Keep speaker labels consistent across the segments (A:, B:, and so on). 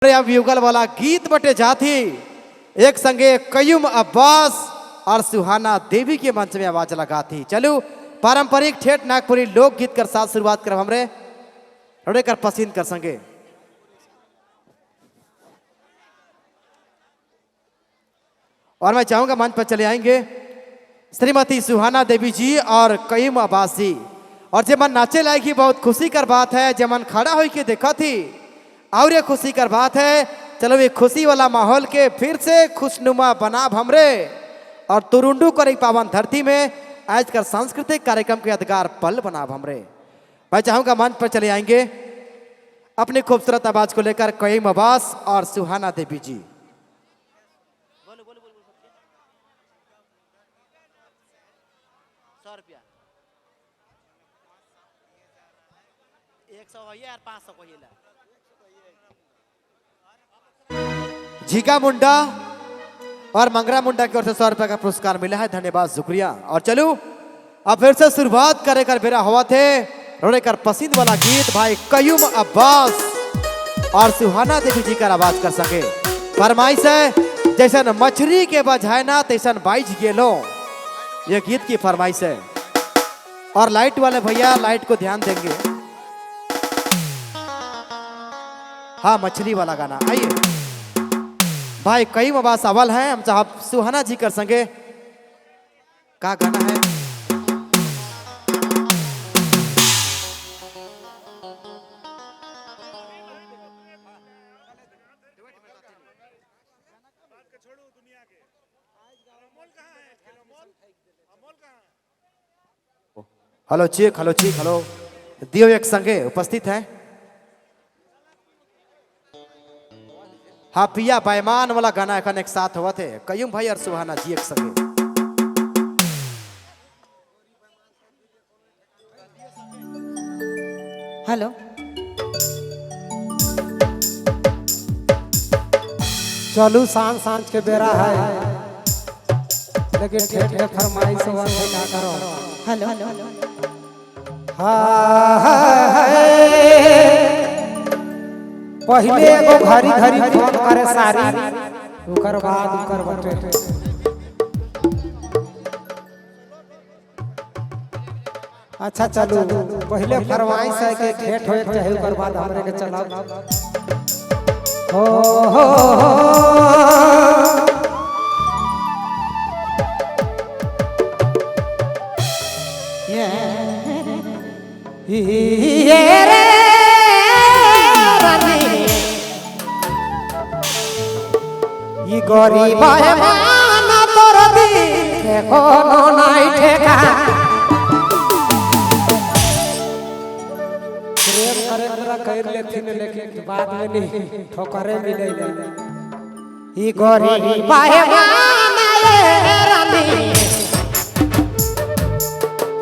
A: अब युगल वाला गीत बटे जाती एक संगे कयूम अब्बास और सुहाना देवी के मंच में आवाज लगाती। चलो पारंपरिक ठेठ नागपुरी लोकगीत कर साथ शुरुआत कर हमरे रोड़े कर पसंद कर संगे। और मैं चाहूंगा मंच पर चले आएंगे श्रीमती सुहाना देवी जी और कयूम अब्बास जी। और जे मन नाचे लायक ही बहुत खुशी कर बात है, जे मन खड़ा हो के देखा थी और ये खुशी कर बात है। चलो ये खुशी वाला माहौल के फिर से खुशनुमा बना हमरे और तुरुंडू कर एक पावन धरती में आज कर सांस्कृतिक कार्यक्रम के यादगार पल बना हमरे। मैं चाहूंगा मंच पर चले आएंगे अपनी खूबसूरत आवाज को लेकर कयूम अब्बास और सुहाना देवी जी।
B: सौ रुपया 100 यार 500 को
A: झीका मुंडा और मंगरा मुंडा की ओर से 100 रुपए का पुरस्कार मिला है, धन्यवाद शुक्रिया। और चलो अब फिर से शुरुआत करे कर बेरा हुआ थे रोने कर पसंद वाला गीत भाई कयूम अब्बास और सुहाना देवी जी का आवाज कर सके। फरमाइश है जैसन मछली के बजाय ना तैसन बाइज गेलो, ये गीत की फरमाइश है। और लाइट वाले भैया लाइट को ध्यान देंगे। हाँ मछली वाला गाना आइए भाई कई अब्बास अवल हैं, हम साहब सुहाना जी कर संगे का गाना है। Hello check hello check hello दियो एक संगे उपस्थित हैं। हाँ पिया बैमान वाला गाना एखन एक साथ हुआ थे कयूम भाई और सुहाना जी एक संगे।
C: हेलो
D: चलू सांझ सांझ के बेरा है लेकिन ठेठ है फरमाइश हुआ है का करो।
C: हेलो
D: पहले एगो घरी घरी फोन करे सारी उकर बाद उकर बटे। अच्छा चलू पहले फरमाइश है कि ठेठ होए चाहे उकर बाद हमरे के चलाओ। हो हो ये रे रानी ई गरीब है माना तोर दिल के कोनो नहीं ठेका। प्रेम करे तोरा कर लेथिन लेकिन बाद में नहीं ठोकरे मिले। ई गरीब है माना ये रानी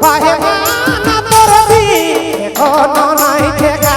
D: बाहे माना तोर दिल के कोनो नहीं ठेका।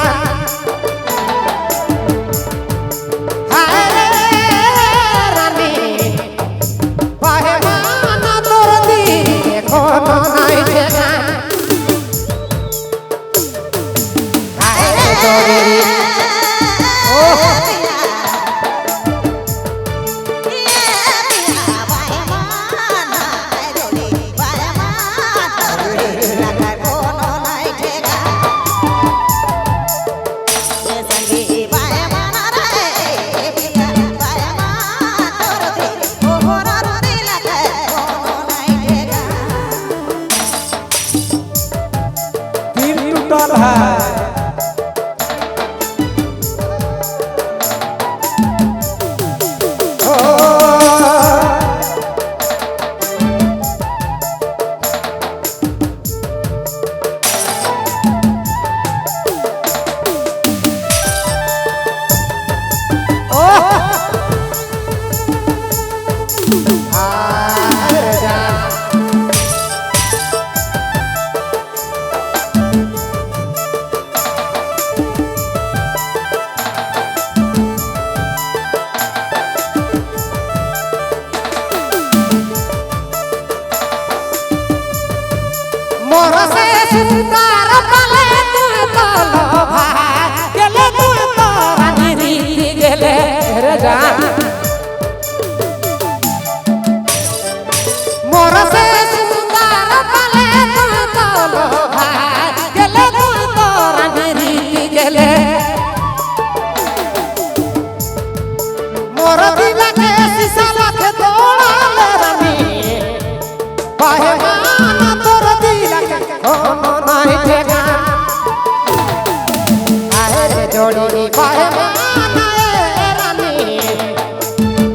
D: रे जा मोर से सुंदर पाले तू तो लोभा गेले तू तो रानी गेले मोर दिल के शीशा लख तोड़ाले रानी बाहे मान तोर दिल के कोनो नहीं ठेकान आए रे जोड़ी बाहे मान ए रानी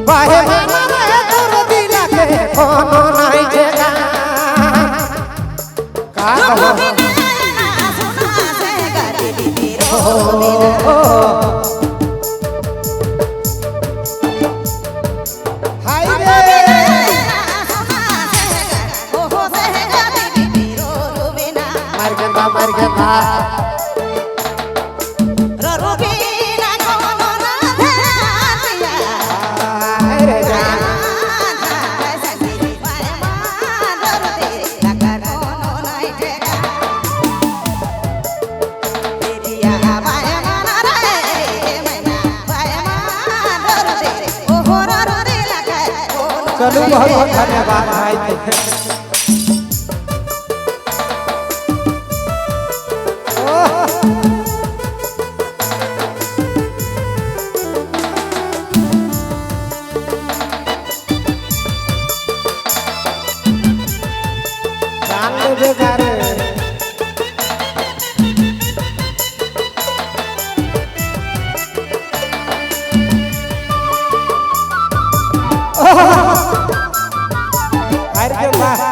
D: बाहे मान रे तोर दिल के कोनो नहीं ठेकान का कहो हाय रे मर गंदा मर गंदा हाय रे जान चलू बहुत बहुत धन्यवाद भाई जान लेबे गारे अरे वाह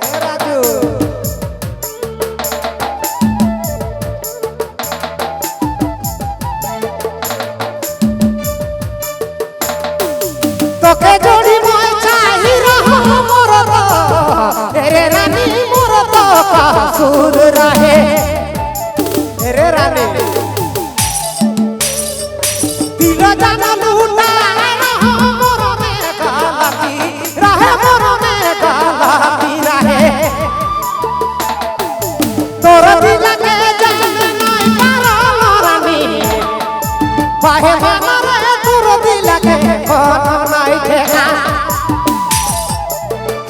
D: ए राजू তোকে জড়ি মই চাহি রহ মোর তো রে রানী মোর তো কাসুর রহে রে রানী দিল জানা লুটা রহ মোর মে গালাতি রহে মোর মে গালাতি রহে তোর দিলকে জান নাই পারল রানী বাহে মারে তোর দিলকে কোনো নাই ঠেকা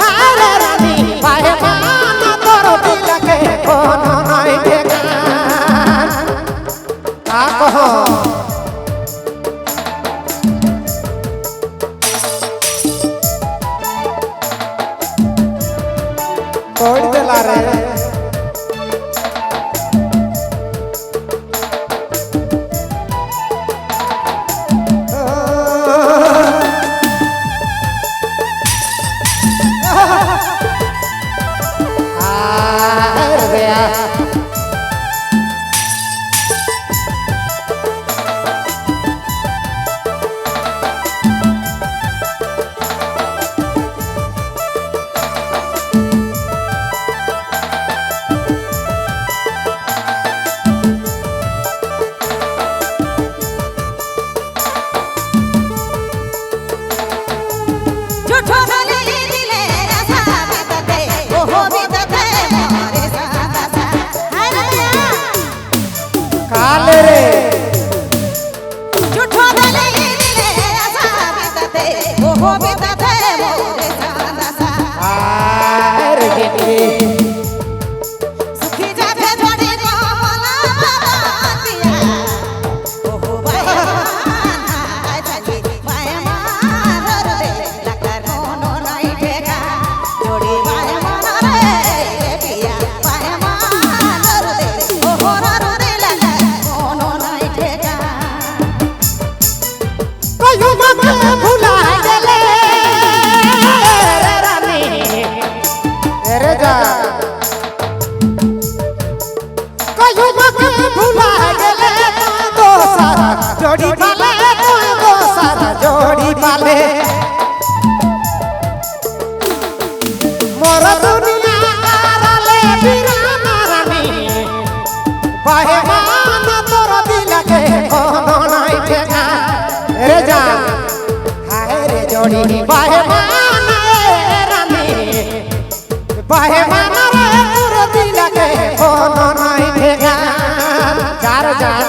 D: হারে রানী বাহে মানা তোর দিলকে কোনো নাই ঠেকা কা কহ तोड़ दिला रे आ गया
B: झूठो गली दिले आशा बितते ओहो बितते मोरे सादा सा हरिया
D: काले रे
B: झूठो गली दिले आशा बितते ओहो बितते मोरे सादा सा
D: आर गे
B: सुखी जाते जोड़ी कोमला बातिया ओहो बायमान हाय साजी बायमान रे लकर कोनो नहीं ठेका जोड़ी बायमान रे पिया बायमान रे ओहो रे लकर कोनो नहीं ठेका
D: कहियो मत भुला गेले रे रानी रे जा कहियो मत भुला गेले तू दोसर जोड़ी पाले तू दोसर जोड़ी पाले मोर दुनिया करले बिराना रानी बाहे मान तोर दिल के कोनो नहीं ठेका रे जा हाय रे जोड़ी बाहे मान ए रानी बाहे माना रे तोर दिल के कोनो नहीं ठेकान चार जान।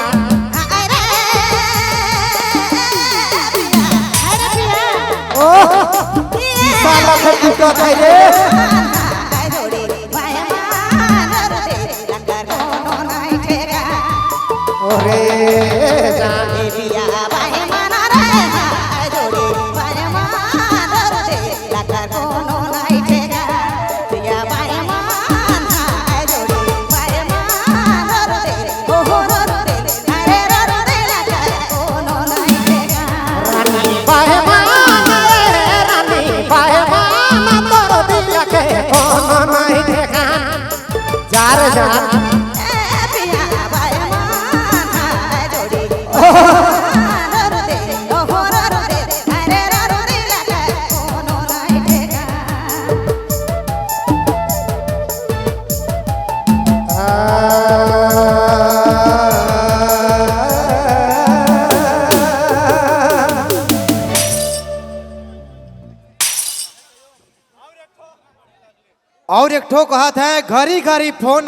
B: अरे पिया।
A: ओ शीशा लख टूटत है रे।
B: जोड़ी बाहे माना रे लकर कोनो नहीं ठेकान।
D: ओरे जान।
B: पिया बाहे माना रे जोड़ी बाहे माना रे लकर कोनो नहीं ठेकान। पिया बाहे माना जोड़ी बाहे माना रे ओ हो रे अरे रे लकर कोनो नहीं ठेकान।
D: रानी बाहे माना रे रानी बाहे माना तोर दिल के कोनो नहीं ठेकान चार जान।
B: पिया बाहे माना जोड़ी रे ओ हो रे अरे रे लकर कोनो नहीं ठेकान।
A: और एक ठो कहत है घरी घरी फोन।